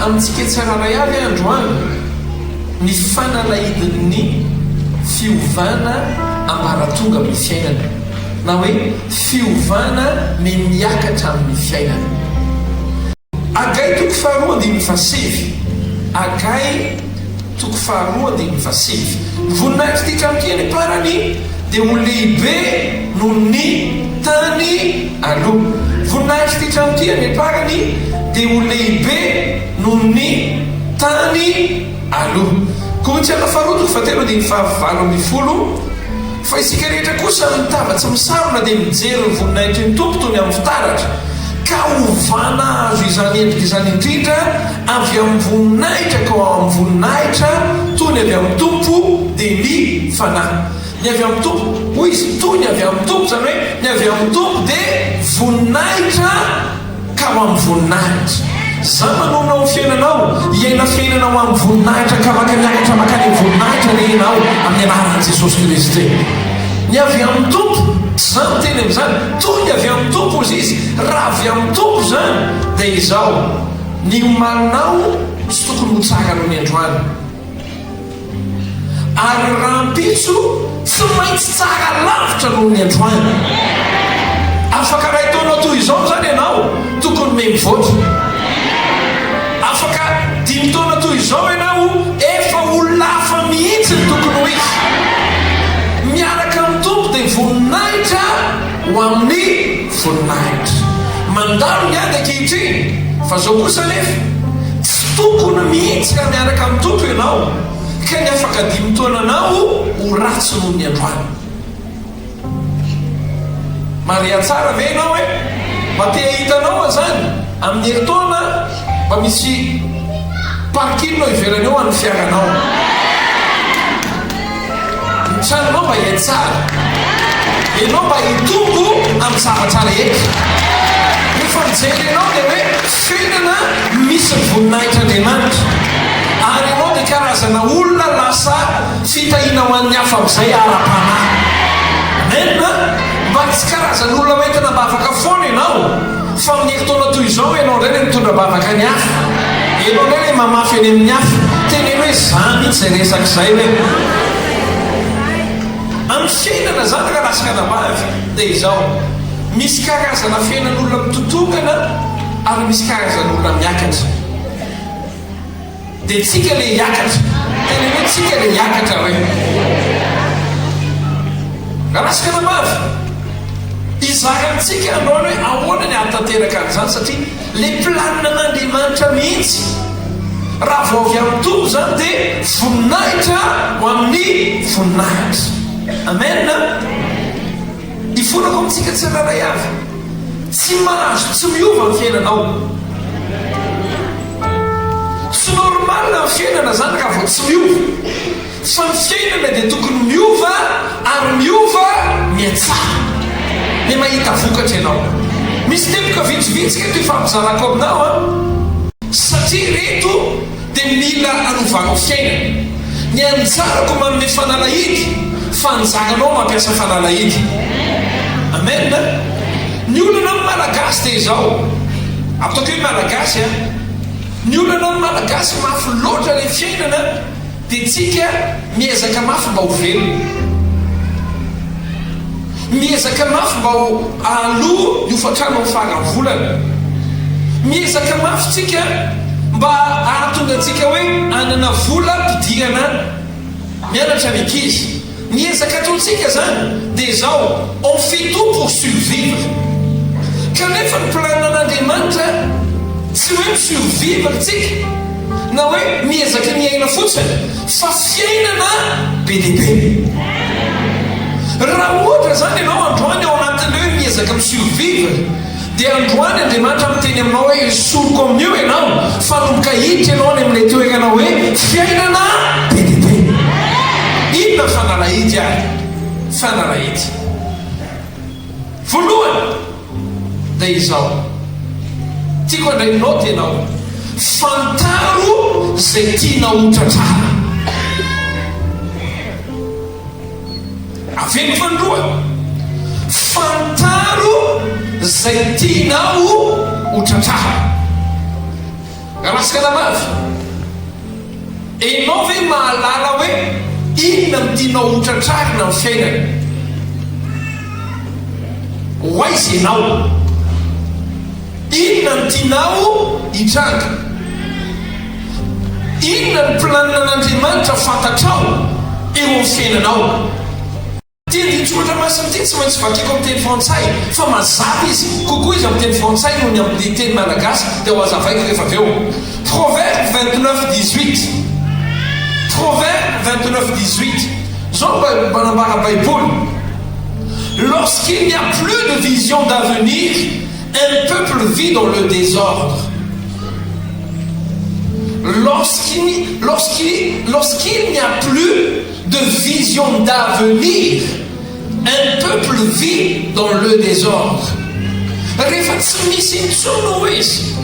amintsika tsirairay avy androany ny fanalahidin'ny fiovana ambaratonga amin'ny fiainana, na hoe fiovana miha-miakatra amin'ny fiainana. Hagay toko faharoa andininy fahasivy Hagay toko faharoa andininy fahasivy Ny voninahitr'ity trano ity any am-parany dia ho lehibe noho ny tany aloha. Voninahitr'ity trano ity any am-parany dia ho lehibe noho ny tany aloha. Korintiana faharoa toko fahatelo andininy fahavalo ambinifolo Fa isika rehetra kosa mitava tsy misarona dia mijery ny voninahitry ny Tompo toy ny amin'ny fitaratra, ka hovana azo izany endrika izany indrindra avy amin'ny voninahitra ka ho amin'ny voninahitra toy ny avy amin'ny Tompo, dia ny Fanahy. Ny avy amin'ny Tompo, hoy izy, toy ny avy amin'ny Tompo, izany hoe ny avy amin'ny Tompo dia voninahitra ka ho amin'ny voninahitra. Za manonona ao amin'ny fiainanao, hiaina fiainana ho amin'ny voninahitra ka maka miakatra mankany amin'ny voninahitra anie ianao amin'ny anaran'i Jesosy Kristy. Ny avy amin'ny Tompo, tsy za miteny amin'izany, toy ny avy amin'ny Tompo hozy izy, raha avy amin'ny Tompo izany dia izao, ny omalinao tsy tokony ho tsara noho ny androany. Ary rahampitso tsy maintsy tsara lavitra noho ny androany. Afaka iray taona toy izao izany ianao tokony miha mivoatra. Afaka dimy taona toy izao ianao efa olona hafa mihitsy ny tokony ho izy. Miaraka amin'ny Tompo dia voninahitra ho amin'ny voninahitra. Mandalo ny ady ankehitriny, fa izao kosa anefa, tsy tokony mihitsy raha miaraka amin'ny Tompo ianao, ka ny afaka dimy taonanao ho ratsy noho ny androany. Maria tsara ve ianao e? Mba te hahita anao aho zany amin'ny herintaona mba misy parking eo ivelany eo an'ny fiaranao. Ny tranonao mba hihatsara. Ianao mba hitombo amin'ny zavatra rehetra. Rehefa mijery anao dia hoe fiainana misy ny voninahitr'Andriamanitra. Ary ianao dia karazana olona lasa fitahiana ho an'ny hafa amin'izay ara-panahy. Amen! Mba tsy karazan'olona hoentina am-bavaka foana ianao. Fa amin'ny herintaona toy izao ianao indray ilay mitondra am-bavaka ny hafa. Ianao indray ilay mamafy eny amin'ny hafa. Teneno hoe za mihitsy izay resaka izay hoe. Amin'ny fiainana izany rahalahy sy ranabavy dia izao, misy karazana fiainan'olona mitotongana ary misy karazan'olona miakatra. Dia tsika le hiakatra. Teneno hoe tsika le hiakatra hoe. Rahalahy sy ranabavy, hizara amintsika androany hoe ahoana ny hahatanteraka an'izany satria le planina an'Andriamanitra mihitsy raha vao avy amin'ny Tompo izany dia voninahitra ho amin'ny voninahitra. Amen. Ifonako amintsika tsirairay avy. Tsy mahazo tsy miova ny fiainanao. Tsy normal ny fiainana zany raha vao tsy miova. Fa ny fiainana dia tokony miova ary miova mihatsara. Dia mahita vokatra ianao. Misy teboka vitsivitsy eto ifampizarako aminao an. Satria ireto dia mila hanovanao fiainana. Ny anjarako manome fanalahidy fa anjaranao mampiasa fanalahidy. Amen. Ny olana amin'ny Malagasy dia izao, ataoko hoe Malagasy an, ny olana amin'ny Malagasy mafy loatra ilay fiainana dia tsika miezaka mafy mba ho velona. Miezaka mafy mba ho hahaloa ny hofantrano amin'ny faran'ny volana. Miezaka mafy tsika mba hahatonga antsika hoe hanana vola ampidirana mianatra ny ankizy. Ny ezaka ataontsika izany dia izao, on fait tout pour survivre. Kanefa ny planinan'Andriamanitra tsy hoe mi-survivre tsika na hoe miezaka miaina fotsiny fa fiainana be dia be. Raha ohatra izany ianao androany ao anatin'ilay hoe miezaka mi-survivre, Dia androany Andriamanitra miteny aminao hoe esoriko amin'io ianao fa anomboka hiditra ianao any amin'ilay toerana hoe fiainana be dia be. Inona ny fanalahidy ary? Fanalahidy voalohany dia izao, tiako handray note ianao, fantaro izay tianao ho tratrarina. Averiko fanindroany, fantaro izay tianao ho tratrarina. Rahalahy sy ranabavy, enao ve mahalala hoe inona no tianao ho tratrarina amin'ny fiainana? Ho aiza ianao? Inona no tianao hitranga? Inona ny planinan'Andriamanitra fantatrao eo amin'ny fiainanao? Ity andinin-tsoratra masina ity tsy maintsy vakiko amin'ny teny frantsay fa mazava izy kokoa izy amin'ny teny frantsay noho ny amin'ny teny malagasy dia ho hazavaiko rehefa avy eo. Proverbe 29 18 Proverbe 29 18 Izao no manambara Baiboly, Lorsqu'il n'y a plus de vision d'avenir, un peuple vit dans le désordre. Lorsqu'il lorsqu'il lorsqu'il n'y a plus de vision d'avenir, un peuple vit dans le désordre. Rehefa tsy misy intsony hoy izy,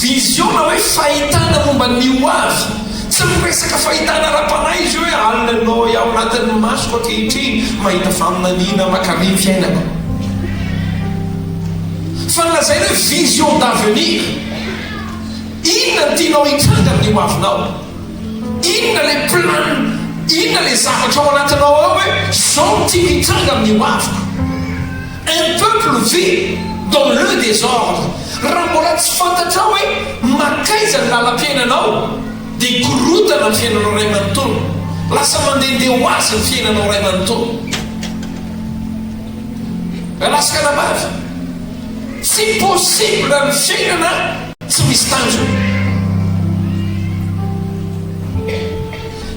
vision na hoe fahitana momba ny ho avy, tsy miresaka fahitana ara-panahy izy io hoe alina ao anatin'ny masoko ankehitriny mahita faminaniana mankaria ny fiainako. Fa ny lazaina hoe vision d'avenir, inona no tianao hitranga amin'ny ho avinao? Inona ilay plan, inona ilay zavatra ao anatinao ao hoe izao no tiako hitranga amin'ny ho aviko? Un peuple vit dans le désordre. Raha mbola tsy fantatrao hoe mankaiza ny lalam-piainanao dia korontana ny fiainanao iray manontolo. Lasa mandehandeha ho azy ny fiainanao iray manontolo. Rahalahy sy ranabavy, tsy possible ny fiainana tsy misy tanjona.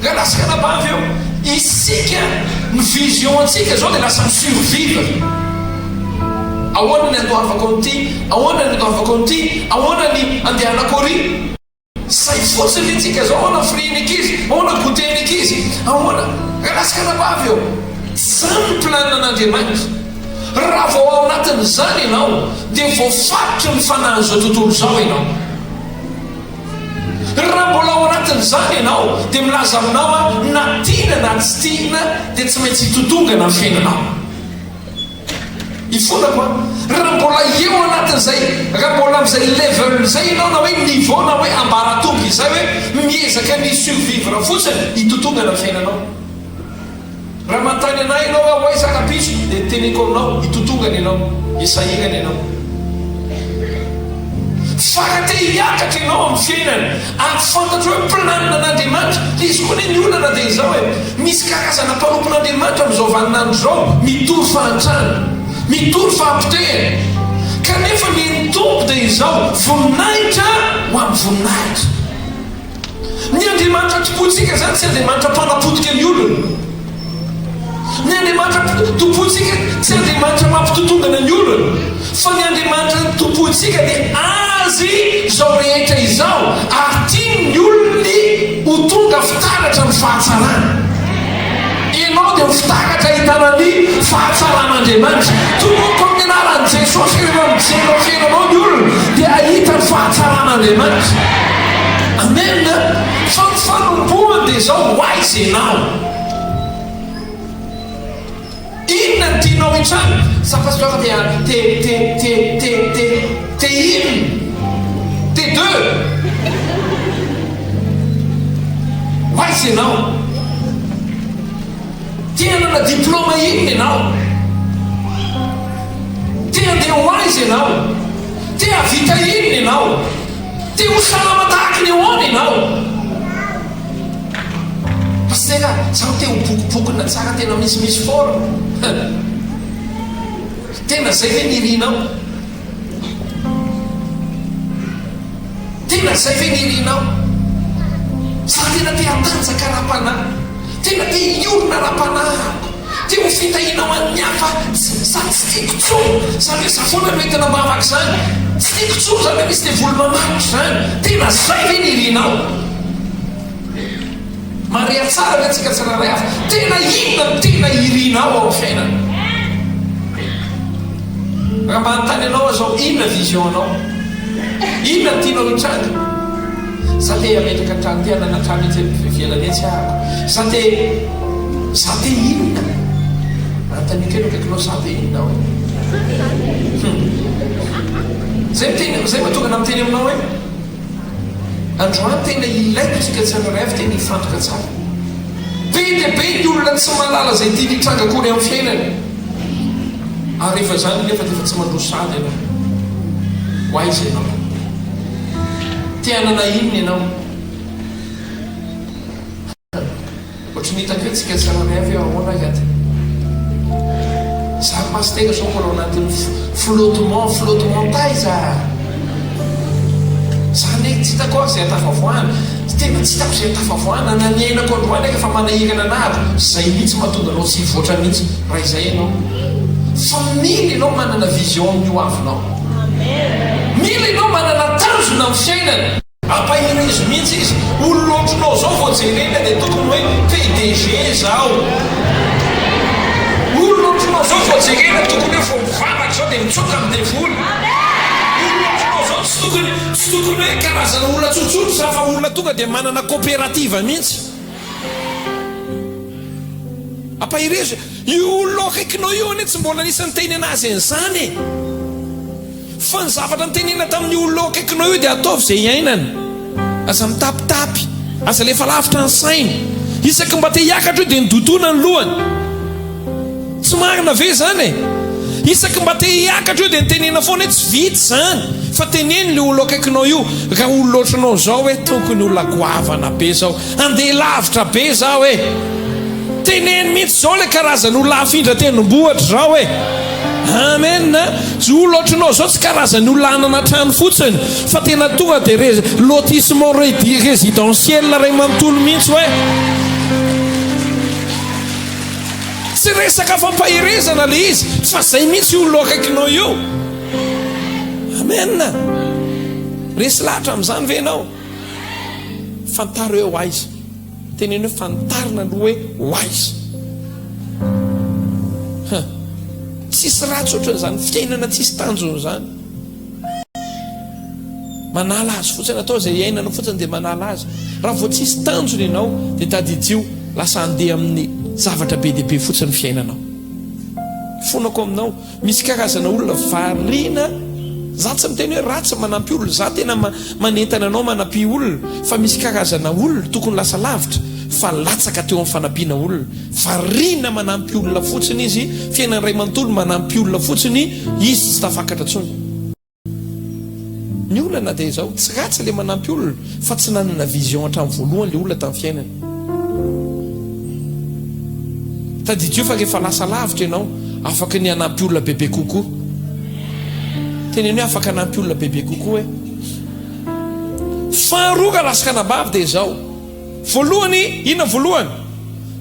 Rahalahy sy ranabavy ô, isika ny vision antsika zao dia lasa mi-survivre. Ahoana ny andoavako an'ity? Ahoana ny andoavako an'ity? Ahoana ny andehanako ary? Zay fotsiny ny tsika zao, ahoana frais ny ankizy, ahoana goûter ny ankizy, ahoana. Rahalahy sy ranabavy ô, zany ny planina an'Andriamanitra. Raha vao ao anatin'izany ianao dia voafaritry ny fanahin'izao tontolo izao ianao. Raha mbola ao anatin'izany ianao dia milaza aminao aho na tiana na tsy tiana dia tsy maintsy hitotongana ny fiainanao. Ifonako an! Raha mbola eo anatin'izay, raha mbola amin'izay level izay ianao na hoe niveau na hoe ambaratonga izay hoe miezaka ny hi-survivre fotsiny, hitotongana ny fiainanao. Raha manontany anah ianao hoe ho aiza rahampitso dia teneniko aminao, hitotongana ianao, hisahirana ianao. Fa raha te hiakatra ianao amin'ny fiainana ary fantatrao hoe planina an'Andriamanitra, izy koa anie ny olana dia izao e, misy karazana mpanompon'Andriamanitra amin'izao vaninandro izao mitory fahantrana, mitory fahapotehana, kanefa ny an'ny Tompo dia izao, voninahitra ho amin'ny voninahitra. Ny Andriamanitra tompointsika izany tsy Andriamanitra mpanapotika ny olony. Ny Andriamanitra tompointsika tsy Andriamanitra mampitotongana ny olony. Fa ny Andriamanitra tompointsika dia Azy izao rehetra izao ary tiany ny olony ho tonga fitaratra ny fahatsarany. Ianao dia ho fitaratra ahitana ny fahatsaran'Andriamanitra. Tononiko amin'ny anaran'i Jesosy rehefa mijery ao fiainanao ny olona dia hahita ny fahatsaran'Andriamanitra. Amen. Fa ny fanombohany dia izao, ho aiza ianao? Inona no tianao hitranga? Za pasteur dia te te te te te te inona? Te deux? Ho aiza ianao? Te hanana diplôme inona ianao? Te handeha ho aiza ianao? Te hahavita inona ianao? Te ho salama tahaka ny ahoana ianao? Pasitera, zaho te ho bokobokona tsara tena misimisy forme. Tena zay ve ny irinao? Tena zay ve ny irinao? Za tena te hatanjaka ara-panahy. Tena te hiorina ara-panahy aho. Te ho fitahiana ho an'ny hafa za tsy tiako tsony zany hoe za foana no entina am-bavaka zany. Tsy tiako tsony zany hoe misy devoly mamaky zany. Tena zay ve ny irinao? Mareha tsara ve tsika tsirairay avy? Tena inona no tena irinao ao amin'ny fiainana? Raha mba hanontany anao aho zao, inona vision anao? Inona no tianao hitranga? Za te hametraka trano, te hanana trano etsy ivelany etsy ahako. Za te, za te inona? Anontanio kely eo akaikinao, za te inona hoe? Hum. Zay miteny, zay mahatonga anah miteny aminao hoe. Androany tena ilaiko tsika tsirairay avy tena hifantoka tsara. Be dia be ny olona tsy mahalala izay tiany hitranga akory amin'ny fiainany. Ary rehefa izany nefa dia efa tsy mandroso sahady ianao. Ho aiza ianao? Te hanana inona ianao? Ohatry ny hitako hoe tsika tsirairay avy eo ahoana ary aty. Za pasitera zao mbola ao anatin'ny flottement, flottement taiza? Za anie tsy hitako ary izay hatafavoahana. Tena tsy hitako izay hatafavoahana na ny ainako androany ary efa manahirana anah aby. Zay mihitsy mahatonga anao tsy hivoatra mihitsy raha izay ianao. Fa mila ianao manana vision amin'ny ho avinao. Mila ianao manana tanjona amin'ny fiainana. Ampaherezo mihitsy izy. Olona ohatrinao zao vao jerena dia tokony hoe PDG zao. Olona ohatrinao zao vao jerena tokony hoe vao mivavaka zao dia mitsoaka ny devoly. Olona ohatrinao zao tsy tokony tsy tokony hoe karazana olona tsotsotra zany fa olona tonga dia manana coopérative mihitsy. Ampaherezo. Io olona ao akaikinao io anie tsy mbola nisy niteny anazy an'izany e. Fa ny zavatra nitenenina tamin'io olona eo akaikinao io dia ataovy izay iainana. Aza mitapitapy, aza alefa lavitra ny saina. Isaky mba te hiakatra io dia nidodona ny lohany. Tsy marina ve izany e? Isaky mba te hiakatra io dia nitenena foana hoe tsy vita izany. Fa teneno ilay olona akaikinao io, raha olona ohatranao izao hoe tokony olona goavana be izao. Handeha lavitra be zaho e! Teneno mihitsy zao le karazan'olona hafindra tendrombohitra zao e! Amen a! Tsy olona ohatranao zao tsy karazan'ny olona hanana trano fotsiny fa tena tonga de re lotissement résidentiel ray manontolo mihitsy hoe! Tsy resaka fampaherezana le izy fa zay mihitsy io olona akaikinao io! Amen a! Resy lahatra amin'izany ve ianao? Fantaro hoe ho aiza. Teneno hoe fantarina aloha hoe ho aiza. Ha. Tsisy ratsy ohatran'izany fiainana tsisy tanjona izany. Manala azy fotsiny atao izay iainana fotsiny dia manala azy. Raha vao tsisy tanjona ianao dia tadidio lasa handeha amin'ny zavatra be dia be fotsiny ny fiainanao. Fonako aminao. Misy karazana olona variana, za tsy miteny hoe ratsy ny manampy olona, za tena manentana anao manampia olona, fa misy karazana olona tokony lasa lavitra fa latsaka teo amin'ny fanampiana olona, variana manampy olona fotsiny izy, fiainany iray manontolo manampy olona fotsiny, izy tsy tafakatra intsony. Ny olana dia izao, tsy ratsy ilay manampy olona fa tsy nanana vision hatramin'ny voalohany ilay olona tamin'ny fiainany. Tadidio fa rehefa lasa lavitra ianao, afaka ny hanampy olona bebe kokoa. Teneno hoe afaka hanampy olona bebe kokoa e. Faharoa raha lasa anabavy dia izao. Voalohany, inona voalohany?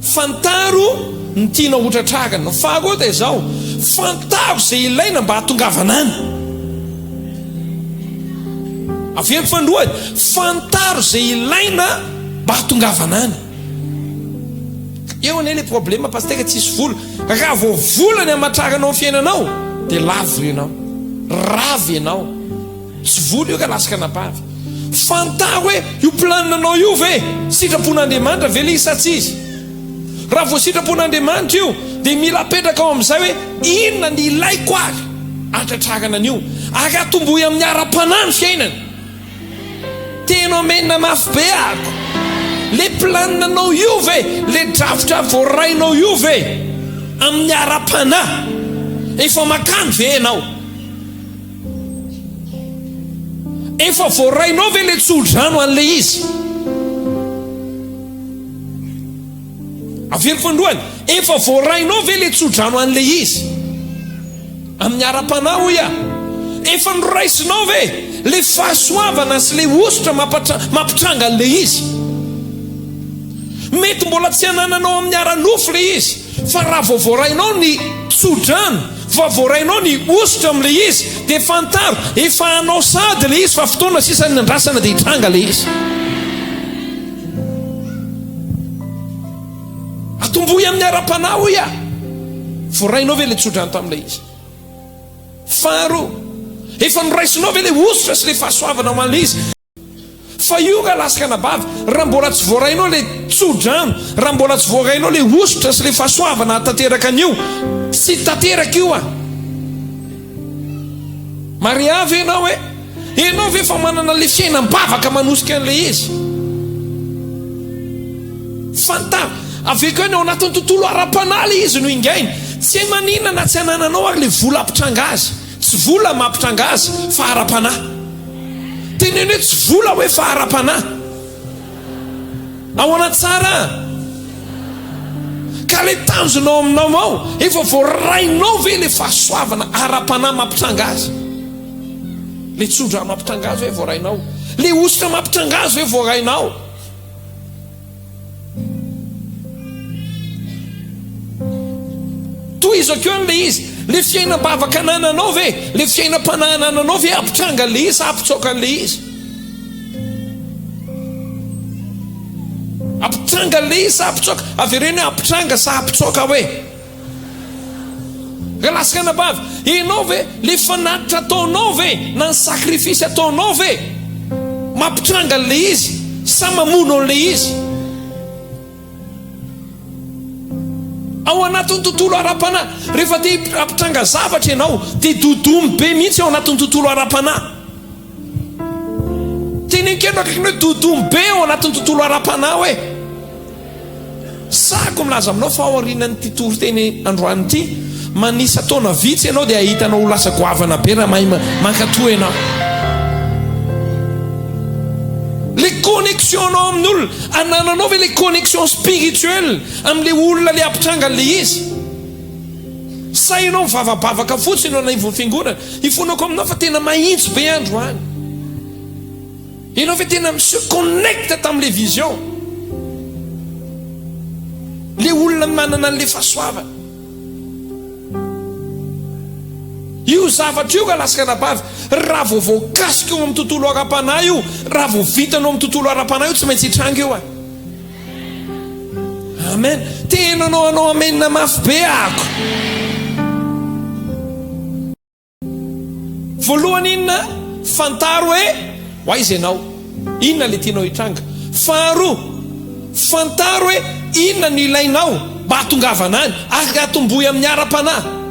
Fantaro ny tianao hotratrarina. Faharoa dia izao, fantaro izay ilaina mba hahatongavana any. Averiko fanindroany, fantaro izay ilaina mba hahatongavana any. Eo anie le problème pasitera tsisy vola. Raha vao vola ny hamatraranao ny fiainanao dia lavo ianao. Rava ianao. Tsy vola io ka lasa kanabavy. Fantaro hoe io planina-nao io ve sitrapon'Andriamanitra ve ilay izy sa tsy izy? Raha vao sitrapon'Andriamanitra io dia mila apetraka ao amin'izay hoe inona ny ilaiko ary hatratrarana an'io ary atombohy amin'ny ara-panahy ny fiainana. Tena omena mafy be ako. Le planina-nao io ve, le drafitra voarainao io ve amin'ny ara-panahy efa makany ve ianao? Efa voarainao ve le tsodrano an'le izy? Averiko fanindroany, efa voarainao ve le tsodrano an'le izy? Amin'ny ara-panahy hoy aho. Efa noraisinao ve le fahasoavana sy le hosotra mampitranga an'le izy? Mety mbola tsy anananao amin'ny ara-nofo le izy, fa raha vao voarainao ny tsodrano, vao voarainao ny hosotra amin'ilay izy, dia fantaro, efa anao sahady ilay izy fa fotoana sisa ny andrasana dia hitranga ilay izy. Atombohy amin'ny ara-panahy hoy aho. Voarainao ve ilay tsodrano tamin'ilay izy? Faharoa, efa noraisinao ve ilay hosotra sy ilay fahasoavana ho an'ilay izy? Fa io nga lasy kanabavy, raha mbola tsy voarainao ilay tso-drano, raha mbola tsy voarainao ilay hosotra sy ilay fahasoavana hahatanteraka an'io, tsy tanteraka io ah! Maria ve ianao eh? Ianao ve efa manana ilay fiainam-bavaka manosika an'ilay izy? Fantaro. Avy eo koa ny ao anatin'ny tontolo ara-panahy ilay izy no ingainy. Tsy hay maninona na tsy anananao ary ilay vola hampitranga azy. Tsy vola mampitranga azy fa ara-panahy. Teneno hoe tsy vola hoe fa ara-panahy. Ahoana tsara? Ka ilay tanjona ao aminao ao, efa voarainao ve ilay fahasoavana ara-panahy mampitranga azy? Ilay tsodrano mampitranga azy ve voarainao? Ilay hosotra mampitranga azy ve voarainao? Tohizo akeo an'ilay izy. Ilay fiainam-bavaka anananao ve? Ilay fiainam-panahy anananao ve hampitranga an'ilay izy sa hampitsoaka an'ilay izy? Hampitranga an'ilay izy sa hampitsoaka? Avereno hoe hampitranga sa hampitsoaka hoe? Ry lahy sy anabavy, ianao ve, le fanatitra ataonao ve, na ny sacrifice ataonao ve, mampitranga an'ilay izy sa mamono an'ilay izy? Ao anatin'ny tontolo ara-panahy, rehefa te hampitranga zavatra ianao, dia dodomy be mihitsy ao anatin'ny tontolo ara-panahy. Teneno kely akaikinao hoe dodomy be ao anatin'ny tontolo ara-panahy hoe. Sahako milaza aminao fa aorianan'ity toriteny androany ity, manisa taona vitsy ianao dia hahita anao ho lasa goavana be raha mahay mankatò ianao. Le connexion-nao amin'ny olona, anananao ve le connexion spirituelle amin'le olona le hampitranga an'le izy? Sa ianao mivavabavaka fotsiny eo anivon'ny fiangonana? Ifonako aminao fa tena mahitsy be androany. Ianao ve tena mi-se connecte tamin'ilay vision? Ilay olona manana an'ilay fahasoavana. Io zavatra io rahalahy sy ranabavy, raha vao voakasika eo amin'ny tontolo ara-panahy io, raha vao vitanao amin'ny tontolo ara-panahy io, tsy maintsy hitranga io. Amen. Tena anao hanao amen mafy be ako. Voalohany inona? Fantaro hoe ho aiza ianao. Inona ilay tianao hitranga. Faharoa, fantaro hoe inona no ilainao mba hahatongavana any ary atombohy amin'ny ara-panahy.